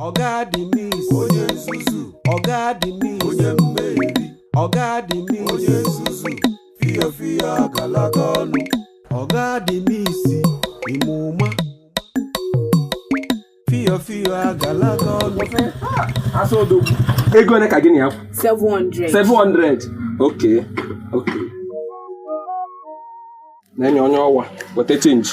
Ọga dị miss, onye nzuzu. Ọga dị miss, onye mmeri. Ọga dị miss, onye nzuzu. Fio fio agalaga ọnụ. Ọga dị miss, ime ụma. Fio fio agalaga ọnụ. Asa odogwu, ego ole ka gị na ya? 700. 700. Okay, na-enye onye ọwa, weta change.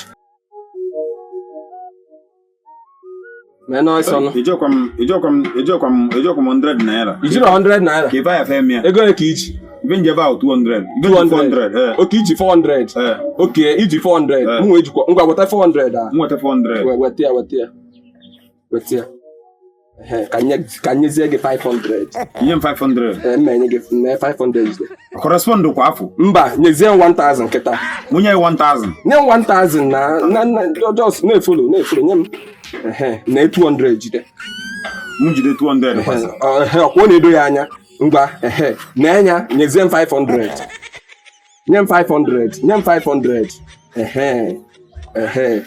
Mee n'ọsọ nụ. Ejekwa m ejekwa m ejekwa m ejekwa m 100 naira. I jiri 100 naira? Ka ife ya fem ya. Ego ole ka iji? Ife njebe ahụ 200. Ife 200. 400. Eh. Okay, iji 400. Eh. Okay, iji 400. Eh. M wee jikwa. Ngwa, weta 400 a. M nweta 400. Weta ya, weta ya, weta ya. Ehe, ka nyezie gị 500. Nye m 500. Ee, mma enye gị mee 500 jide. Correspond kwa afọ. Mba, nyezie m 1000 kịta. Mụ nye ya 1000. Nye m 1000 na just na-efollow, na-efollow. Nye m, ehe, na 200 jide. M jide 200 kwasị. Ehe, ọkwa ọ na-edo ya anya. Ngwa, ehe, na-enya, nyezie m 500, nye m 500, nye m 500. Ehe, ehe,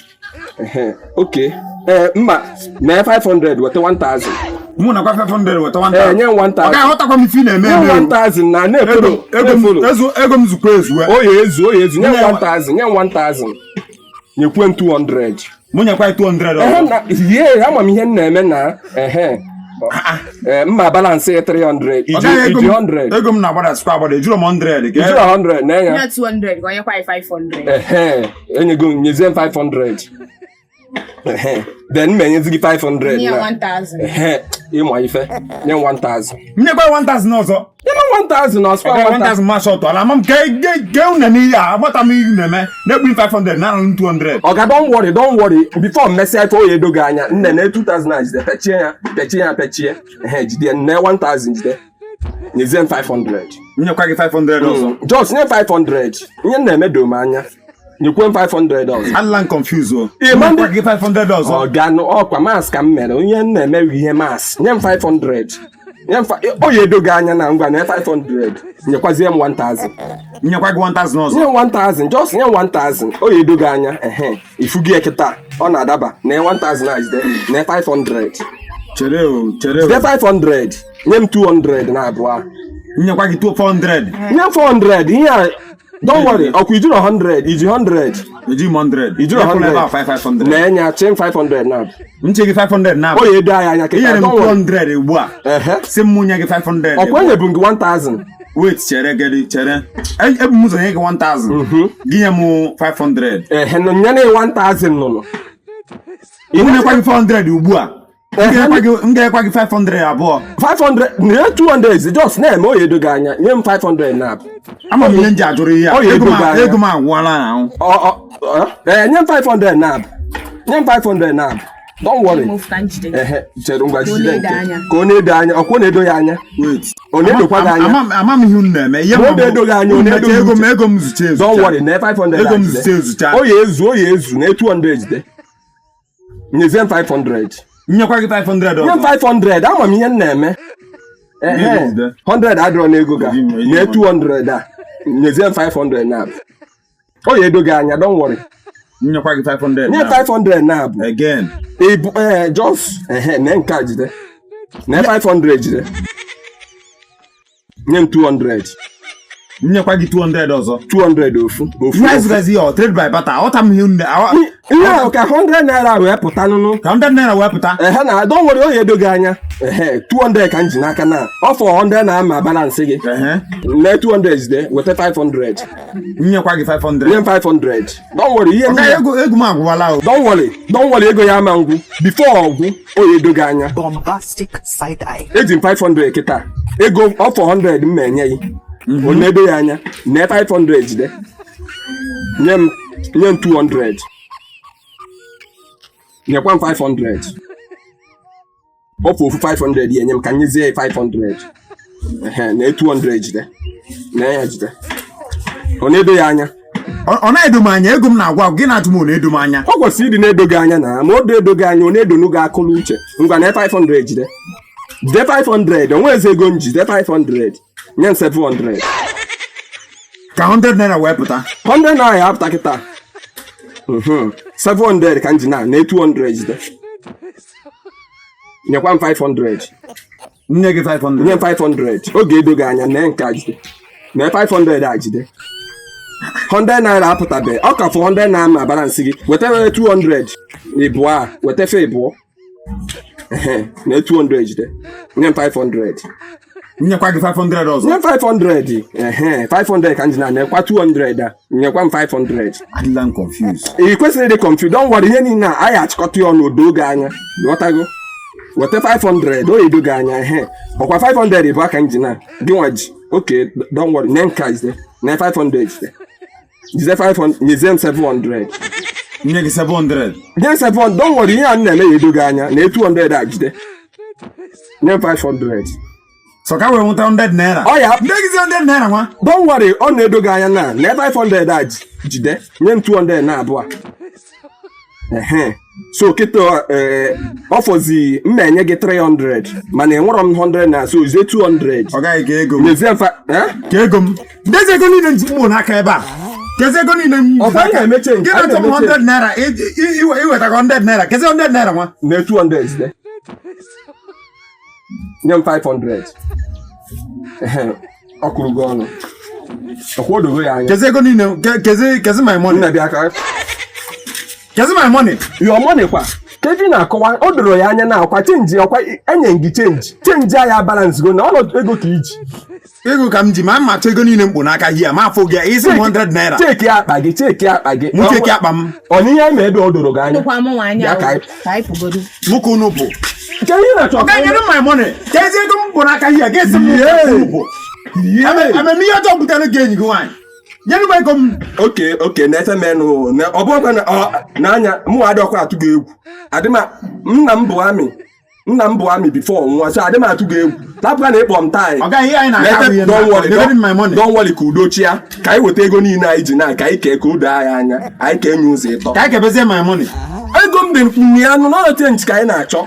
ehe, okay. Ee, mma mee 500, weta 1000. Mụ nakwa 500 weta 1000. Ee, nye m Ọ 1000. ga-aghọtakwa m ife ị na-eme Nye m eme o. 1000 na na-efollow. Ego m Na-efollow. ego m zukwa ezuwe. Oya ezu, oya ezu. Nye m Nye m 1000, nye m 1000, nyekwe m 200. Mụ nyekwa ya 200 Ehe. ọzọ. Na ye ama m ihe m na-eme na ehe. Ee, mma balance ya 300. Ọ Iji gaghị ego iji m 100. Ego m na-agbadasịkwa agbada, ejiro m 100. Ijiri 100 na ya. Nye 200 ka onyekwa anyị 500. Ehe, enyego m, nyezie m 500. Ehe, then m enyezi gị 500. Nye Na 1000. Ehe, ịma ife, nye m 1000. M nyekwa ya 1000 ọzọ. Nye m 1000 na ọsọ. Ọ gaghị 1000 ma shọtụ ala ama m ke ke unu n'ihe a agbata m ihe na-eme na-ekpu 500 na 200. Ọga, don't worry, don't worry. Before mmesịa ife, oya edo gị anya. Nne, na 2000 na jide, pechie ya, pechie ya, pechie. Ehe, jide nne 1000, jide, nyezie m 500. M nyekwa gị 500 ọzọ. Just nye 500. Ihe m na-eme doo m anya. Nyekwe m 500 ọzọ. Adịla m confuse o. Ị ma M nyekwa gị 500 ọzọ. Ọga, ọkwa maths ka m mere. Onye m na-eme ihe maths. Nye m 500, nye m oya edo gị anya na. Ngwa, na 500, nyekwazie m 1000. M nyekwa gị 1000 ọzọ. Nye m 1000, just nye m 1000, oya edo gị anya. Ehe, ifugi ya kịta, ọ na-adaba na 1000 na jide na 500. Chere o, chere o. Jide 500, nye m 200 na abụọ. M nyekwa gị 400. Nye m 400. Ihe a, don't worry. Ọkwa ijiro 100? Iji 100? Eji m 100. Ijiro Nyekwa ebe a 100. 500. Na-enye chi m 500 na M che gị 500 na o ya edo anyị anya I kịta. nyere m Don't worry. 200 ugbu a. Ehe. Si m mụ nye gị 500. Ọkwa enyebu m gị 1000. Wait, chere gịrị, chere. Ebu m ụzọ nye gị 1000, gị nye m 500. Ehe, nụ nye na 1000 nụnụ. M nyekwa gị 400 ugbu a. M ga-enyekwa gị 500 abụọ. 500 na 200, just na-eme, o ya edo gị anya. Nye m 500 na Ama m ihe m ji ajụrụ ihe a. Ọ ya Ego edo m gị anya. Ego m agwụla na ahụ. Ee, nye m 500 na nye m 500 na. Don't worry. Move ka m jide. Ehe, chere, ngwa. Ka ọ Jide na-edo nke anya. Ka ọ na-edo anya. Ọkwa ọ na-edo ya anya? Wait. Ọ na-edokwa gị anya? Ama m ihe unu na-eme ihe. Ma ọ na-edo gị anya, ọ na-edo gị Ego m uche. ego m zucha ezucha. Don't worry, na 500 Ego m a jide. zucha ezucha. O ya ezu, o ya ezu. Na 200, jide, nyezie m 500. M nyekwa gị 500 Nye m ọzọ. 500. Ama m ihe m na-eme. Ehe. Jide. 100 adịrọ n'ego ga. Eji Na m. 200 a, nyezie m 500 na o ya edo gị anya. Don't worry. M nyekwa gị 500 Nye na 500 na abụ. Again. Ebu ee, just ehe, na nke a, jide na 500, jide, nye m 200. M nyekwa gị 200 ọzọ. 200 ofu ofu. Ihe azụgazi ya ọ trade by barter, aghọta m ihe unu Ihe ahụ ka 100 naira wee pụta nụnụ. Ka 100 naira wee pụta. Ehe, na don't worry, o ya edo gị anya. Ehe, 200 ka m ji n'aka na ọ fọ 100 na ama balance gị. Ehe. Mee 200, jide, weta 500. M nyekwa gị 500. Nye m 500. Don't worry, ihe Ọ gaghị niile ego m agwụwala o. Don't worry, don't worry. Ego ya ama ngwụ. Before ọgwụ, o ya edo gị anya. Bombastic side eye. Eji m 500 kịta. Ego ọ 400 m ma enye gị, ọ na-edo ya anya. Na 500, jide, nye m 200, nyekwa m 500. Ọfụ ofu 500 ya enye m ka nyezie ya 500. Ehe, na 200, jide, na ya, jide. Ọ na-edo ya anya? Ọ na-edo m anya. Ego m na-agwa gị na-ajụ m, ọ na-edo m anya. Ọ kwesịrị ịdị na-edo gị anya na ma o do edo gị anya, ọ na-edonu gị akụlụ uche. Ngwa, na 500, jide, jide 500. O nwezi ego m, jide 500, nye m 700. Ka 100 naira wee pụta. 100 naira ya apụta kịta. 700 ka m ji na 200, jide. Nyekwa m 500. Nye gị 500. Nye m 500. Oge edo gị anya nee nke a jide. Nee 500 a jide. 100 naira apụtabeghị. Ọ ka fọ 100 naira ma balance gị. Weta were 200 ịbụọ a. Weta fe ịbụọ. Ehe, nee 200 jide. Nye m 500. Nyekwa gị 500 ọzọ. Nye m 500. Ehe, 500 ka m ji na nyekwa 200 a. Nyekwa m 500. Adịla m confused. Ị kwesịrị ịdị confused. Don't worry, ihe niile a anyị achịkọta ya ọnụ o doo gị anya. Ghọtago? Weta 500 o edo gị anya. Ehe, ọkwa 500 bụ aka m ji na gị nwa ji. Okay, don't worry. Nye nke a jide. Nye 500 jide. Jide 500, nyezie m 700. Nye gị 700. Nye m 700. Don't worry, ihe a m na-eme ya edo gị anya. Na 200 a jide. Nye m 500. So ka wee nweta 100 naira. Ọ ya. Nye gị 100 naira nwa. Don't worry, ọ na-edo gị anya na na 500 a jide. Nye m 200 na abụọ. Ehe, so kịta ee, ọ fọzi m na-enye gị 300 mana enwerọ m 100 na so zie 200. Ọ gaghị ka ego m. Nyezie m eh? Ka ego m. Ndezi ego niile m ji mkpụ n'aka ebe a. Kezi ego niile m ji Ọ bụ anyị n'aka. na-eme change, Gị anyị na-achọ m na-eme 100 naira, iwetago 100 naira. Kezi 100 naira nwa. Na 200 jide. Nye m 500. Ehe, ọ kụrụ gị ọnụ. Ọkwa odogo ya anya. Kezi ego niile, kezi kezi my money. Nna bịa ka Kezi my money. Your money kwa. Kevin na-akọwa o doro ya anya na ọkwa change ọkwa enye gị change. Change ya balance go na ọnọdụ ego ka iji. Ego ka m ji ma mma achọ ego niile m kpụ n'aka hia ma afọ gị isi m 100 naira. Cheki akpa gị, cheki akpa gị. Mụ cheki akpa m. Ọ na ihe anyị ma ebe o doro gị anya. Ndụkwa mụ nwa anya Bịa ka o. anyị Ka anyị pụgodu. Mụ ka unu bụ. Nke ihe na-achọ. Ọ ga-enyere m my money. Kezi ego m kpụ n'aka hia ga-esi m unu bụ. Ememe ihe ọjọọ butere gị enyi gị nwaanyị. Nyere m ego m. Okay, okay, na-efe menụ na ọ bụrụkwa na n'anya mụ adịọkwa atụ gị egwu. Adị m nna m bụ amị. Nna m bụ amị before nwa, so adị m atụ gị egwu. Lapụka na ịkpọ m taị. Ọ gaghị ihe anyị na-aka bụ ihe Don't worry, na-akọ. My money. don't worry, ka udo chia ka anyị weta ego niile anyị ji na ka anyị kee ka o doo anyị anya anyị ka enye ụzọ ịtọ. Ka anyị kebezie my money. Ego m dị mkpu ya nụ n'ọnụ change ka anyị na-achọ.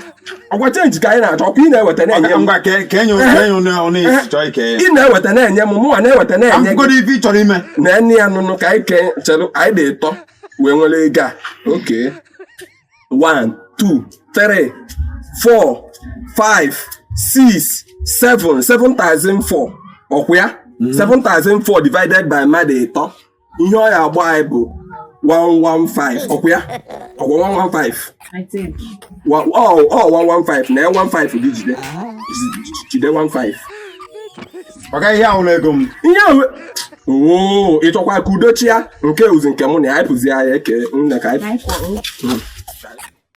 Ọkwa change ka anyị na-achọ, ọkwa ị na-eweta na-enye m. Ngwa ka enye ka enye onye chọọ ike ya. Ị na-eweta na-enye m, mụnwa na-eweta na-enye gị. Amụgodo ife ị chọrọ ime. Na nne ya nụnụ ka anyị kee chelụ anyị dị ịtọ wee nwere ego a. Okay. 1 2 3 4 5 6 7 7,004 ọkwa ya 7,004 divided by mmadụ ịtọ ihe ọ ya agba anyị bụ 115 ọkwa ya ọkwa 115. I think. Oh, 115 na 15 gị jide jide 15. Ọ gaghị ihe ahụla ego m. Ihe ahụ oo ị chọkwa ka udo chia nke ozi nke mụ na ya anyị pụzi ya eke nne ka anyị Ka anyị pụọ.